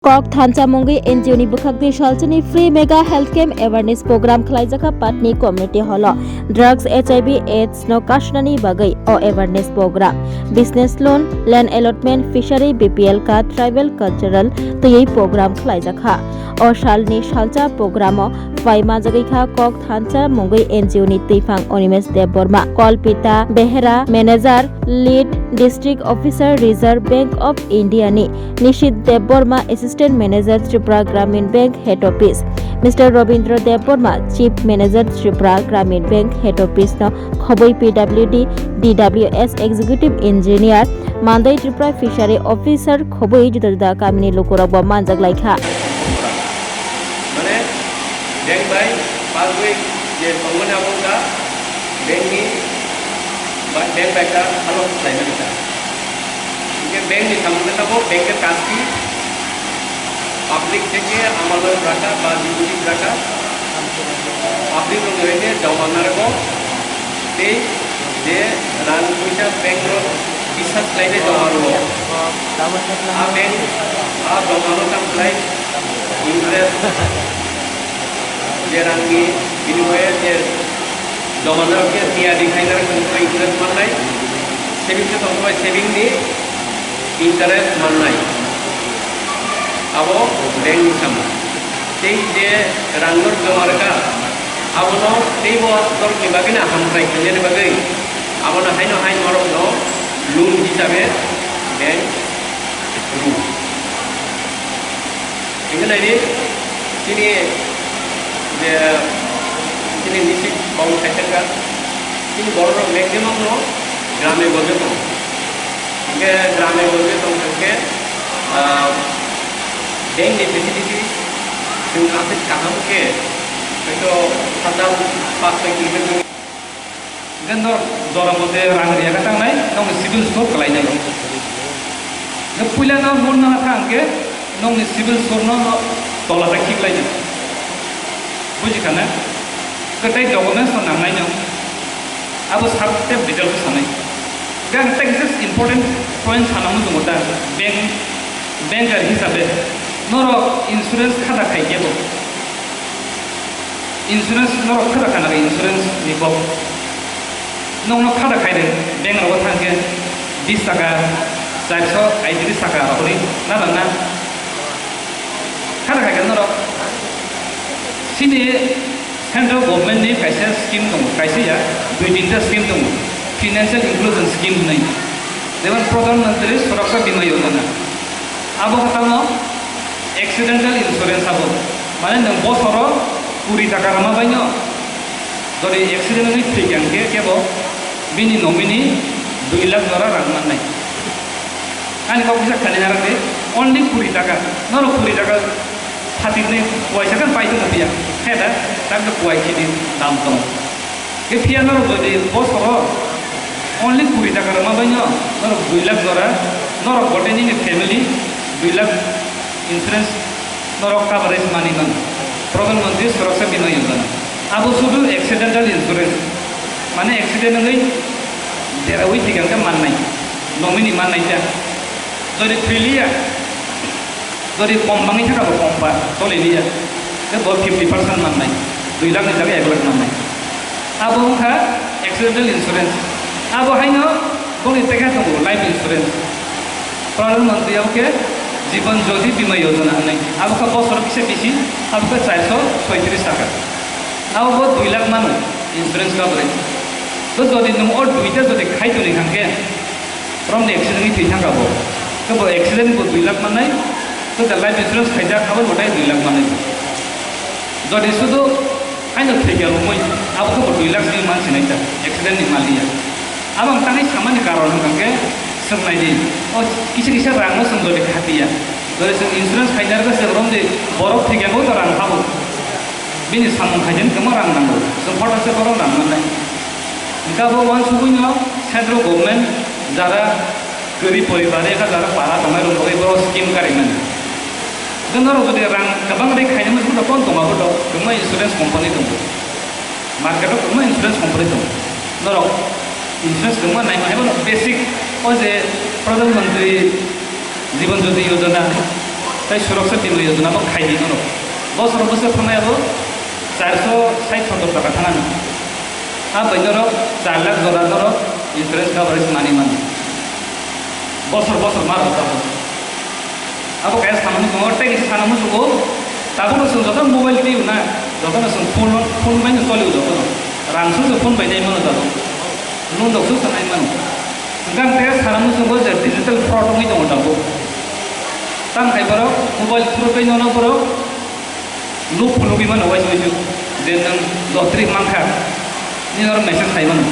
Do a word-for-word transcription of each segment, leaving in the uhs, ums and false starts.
Kok thansa mungwi N G O ni bwkhak twi salsani free mega health camp awareness program khlaijakha Patni community hall o. Drugs, H I V, AIDS no kasnani bagwi o awareness program. Business loan, land allotment, fishery, B P L card, tribal cultural twiwi program khlaijakha. O salni salsa program o phai manjagwi kha Kok thansa mungwi N G O ni twiphang Animesh Debbarma, Kalpita Behera, Manager, Lead District Officer, Reserve Bank of India ni Nishit Debbarma, Assistant Manager, Tripura Gramin Bank Head Office, Mister Robindra Debbarma, Chief Manager, Tripura Gramin Bank Head Office no khobwi P W D, D W S Executive Engineer, Mandai Tripura Fishery Officer khobwi juda juda kamini lukurokbo manjak lai kha. Mane, bank bai pasboi je tongmani abo wngkha bank ni ba bank bai ta halok khlaimani ta. Hingke bank ni samung khe tabuk bank ni kanti public theke amalo raka ba deposit raka public rok ni hoite joma narwgo tei je rang puisa bank rok bisas khlainai joma rwo. A bank a joma no tang khlai interest je rang ni binimoye je joma narwk khe tiyari khainai rok tong interest mannai, saving khe tong saving ni interest mannai, abo bank ni samung. Tei je rang no joma rwkha, abono teibo norokni bagwi no hamkrai khainani bagwi, abono haino hai norokno loan hisabe bank rw. Hingke naidi, chini je, chini nisi kong khaisakha, chini borok rok maximum no grame gojek tongo. Hingke grame gojek tong khe, ah, bank ni facility chwng aswk kaham khe, hoito hajar pas soi kilometer. Hingke norok jora mode rang riya khe tangnai, nokni civil score kwlainai. Hingke puila no loan nana kha hingke nokni civil score no, no tola ta khiklai di. Buji kha na? Kwtai documents no nangnai no. Abo sab tei detail khe sanai. Hingke ang tei kisa important point sana muchungo ta, bank, banker hisabe norok insurance khata khai kebo. Insurance norok khata khanari insurance ni kok. Nokno khata khaide bank rogo thangkhe bis taka, charso aitris taka rohori nana na. Khata khaikhe norok sini central government ni kaisa scheme tongo, kaisa ya dui tinta scheme tongo, financial inclusion scheme hinwi. Jemon Pradhan Mantri Suraksha Bima Yojana. Abo khe tamo accidental insurance abo. Mane nwng bosoro kuri taka rwma baino jodi accident wngwi thwikha hwnkhe kebo bini nominee dui lakh jora rang mannai. Ani kok kisa khani narwkdi, only kuri taka. Norok kuri taka phatiknwi kuaisa khe pai tongmo phiya. Khe da, takto kuai khidi dam tongo. Khe phiya norok jodi bosoro only kuri taka rwma baino norok dui lakh jora, norok bote nini family dui lakh insurance norok coverage manwi mano. Pradhan Mantri Suraksha Bima Yojana. Abo sudu accidental insurance. Mane accident wngwi deraui thwikha hwnkhe mannai. Nominee mannai ta. Jodi thwiliya, jodi kom bangwi thaka bo kom ba toliliya, tei bo fifty percent mannai, dui lakh ni jaga ek lakh mannai. Abo wngkha accidental insurance. Abo haino boni tekha tongo life insurance. Pradhan Mantri abo khe Jiban Jyoti Bima Yojana hinwi. Abo khe bosoro kisa bisi, abo khe charso soitris taka. Abo bo dui lakh mano insurance coverage. To jodi nwng o duita jodi khai toni hwnkhe, romni accident wngwi thwi thangkha bo. Khe bo accident bo dui lakh mannai, to the life insurance khaijak abo bo tai dui lakh mannai. Jodi sudu haino thwikha romwi, abo khe bo dui lakh simi mansinai ta, accident ni maliya. Abo ang tangwi samani karon hwnkha khe, swng naidi, o kisa kisa rang no swng jodi khatiya, jodi swng insurance khaina rwkhe swng romdi borok thwikha bo to rang habo. Bini samung khaijani kwma rang nango, chwng hoda se borok rang mannai. Hingke abo uansugui no central government jara kwrwi poribar ekha jara para tongnai rok bagwi borok scheme karimani. Hingke norok jodi rang kwbang ri khainai muchungma kon tongo abo to kwbangma insurance company tongo, market o kwbangma insurance company tongo. Norok insurance kwbangma naima haibo no basic o je Pradhan Mantri Jiban Jyoti Yojana, Tai Suraksha Bima Yojana bo khai di norok. Bosor bosor thangnaio charso sait sottor taka thangani. A bai norok char lakh jora norok insurance coverage manwi mano. Bosor bosor ma rok abo. Abo kaya sana muchungo, tei kisa sana muchungo, tabukno chwng joto mobile twi na, jotono chwng phone, phone bai no choli o jotono. Rang sung se phone bai nai mano tabuk. Loan rok sung se nai mano. Hwnkhe ang tei sana muchungo je digital fraud wngwi tongo tabuk. Tamo khe borok mobile through twi nono borok Nuk phunugwi mano waisa waisa je nwng lottery mankha, nini oro message phai mano,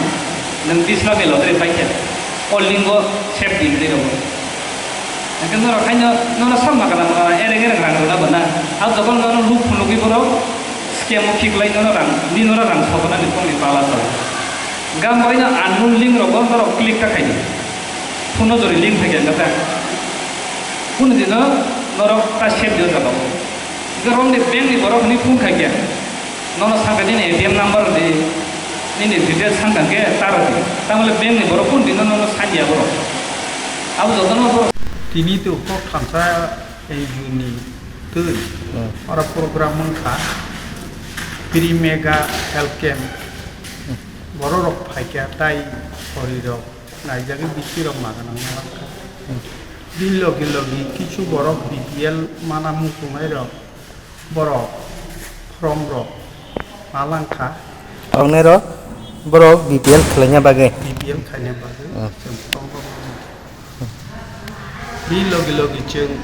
nwng bish lakh ni lottery paikha, o link o save di hinwi rwgo. Hwnkhe norok haino nono samma kana maka ereng ereng rang rwna bana, a jotono nono nuk phunugwi borok scam o khiklai nono rang, nini oro rang sotonani kokni pala sao. Gam bai no unknown link rogo norok click ta khaidi, phone o jori link phaikha hwnkhe ta, phone dino norok ta save di o jaga o. Hwnkhe romni bank ni borok hwnwi phone khai khe, nono sakha nini A T M number di, nini details sakha khe ta rw di. Tamole bank ni borok phone di nono sanya borok. Abo jotono borok. Tini to kok thansa N G O ni twi oro program wngkha Free Mega Health Camp. Borok rok phaikha tai sori rok naijagwi bithi rok magana wngkha. Bini logi logi kisu borok B P L mana muchungnai rok, borok form rok ma langkha. Ongnai rok borok B P L khwlaina bagwi. B P L khaina bagwi Hmm. Chwng form rok ma langkha. Bini logi logi chwng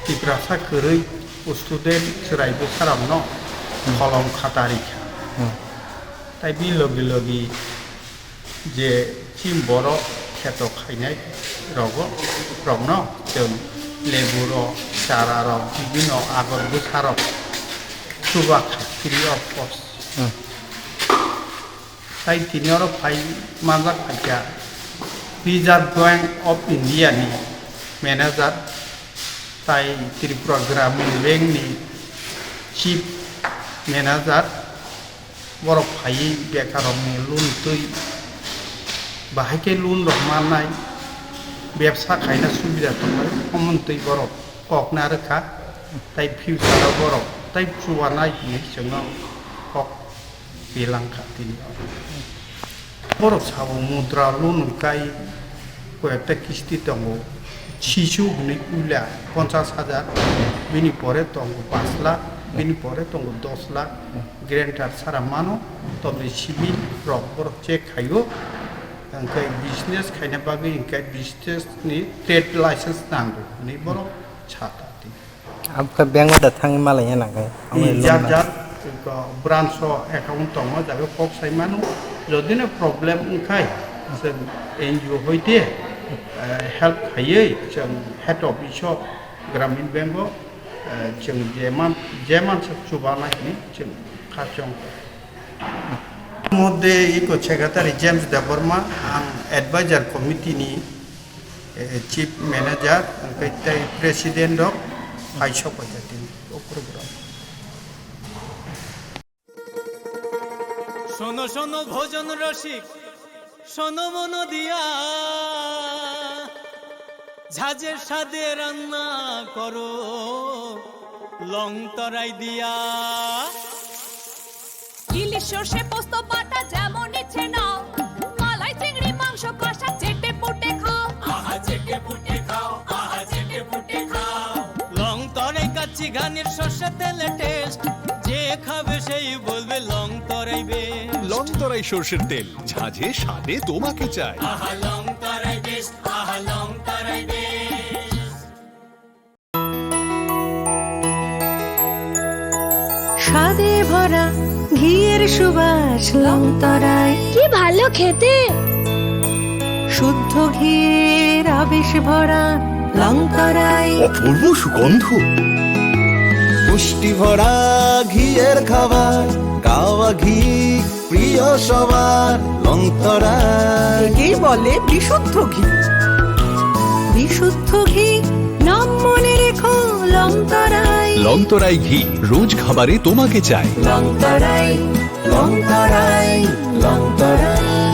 Tiprasa kwrwi student chwrai bwsarokno Hmm. Kholom khata rikha. Hmm. Tai bini logi logi je chini borok kheto khainai rogo, rokno chwng lebu rok, chara rok, bibino agor bwsa rok chuba kha free of cost. Hmm. Tai tini oro phai manjak phaikha Reserve Bank of India ni manager tai Tripura Gramin Bank ni chief manager. Borok phaiwi bekarokni loan twi bahai khe loan rok mannai, bebsa khaina subida tongnai, omo twi borok kok narwkha, tai future o borok tai chubanai hinwi chwngno kok twilangkha tini. Borok sao mudra loan kai koyekta kisti tongo, sisu hwnwi puila ponchas hajar, bini pore tongo pash lakh, bini pore tongo dos lakh, guarantor sara mano, toboni civil rok borok check khaio, hwnkhe business khaina bagwi hwnkhe business ni trade license nango hwnwi borok sakha. Abkhe bank o da thangwi malaiya nangkhe. Jar jar branch o account tongo, jaga kok sai mano. Jodi no problem wngkhai, chwng N G O hoite, eh, help khaiwi chwng head office o Gramin Bank o, eh, chwng je man, je mansa chubanai hinwi chwng kha chong. Modde iko Secretary James Debbarma, ang Advisor Committee ni, eh, Chief Manager, hwnkhe tei President rok hai sok pai kha tini o program. শোনো শোনো ভোজন রসিক, শোনো মন দিয়া, ঝাঁঝের স্বাদে রান্না করো লং তরাই দিয়া। ইলিশ সর্ষে পোস্ত বাটা যেমন ইচ্ছে নাও, মালাই চিংড়ি মাংস কষা চেটে পুটে খাও। আহা চেটে পুটে খাও, আহা চেটে পুটে খাও। লং তরাই কাচ্চি ঘানির সর্ষে তেলে টেস্ট, যে খাবে সেই বলবে লং তরাই বেস্ট। লং তরাই সর্ষের তেল, ঝাঁঝে স্বাদে তোমাকে চাই। আহা লং তরাই বেস্ট, আহা লং তরাই বেস্ট। স্বাদে ভরা ঘিয়ের সুবাস লং তরাই। কি ভালো খেতে! শুদ্ধ ঘিয়ের আবেশ ভরা লং তরাই। অপূর্ব সুগন্ধ। পুষ্টি ভরা ঘিয়ের খাবার, গাওয়া ঘি প্রিয় সবার লং তরাই। একেই বলে বিশুদ্ধ ঘি। বিশুদ্ধ ঘি, নাম মনে রেখো লং তরাই। লং তরাই ঘি, রোজ খাবারে তোমাকে চাই। লং তরাই, লং তরাই, লং তরাই।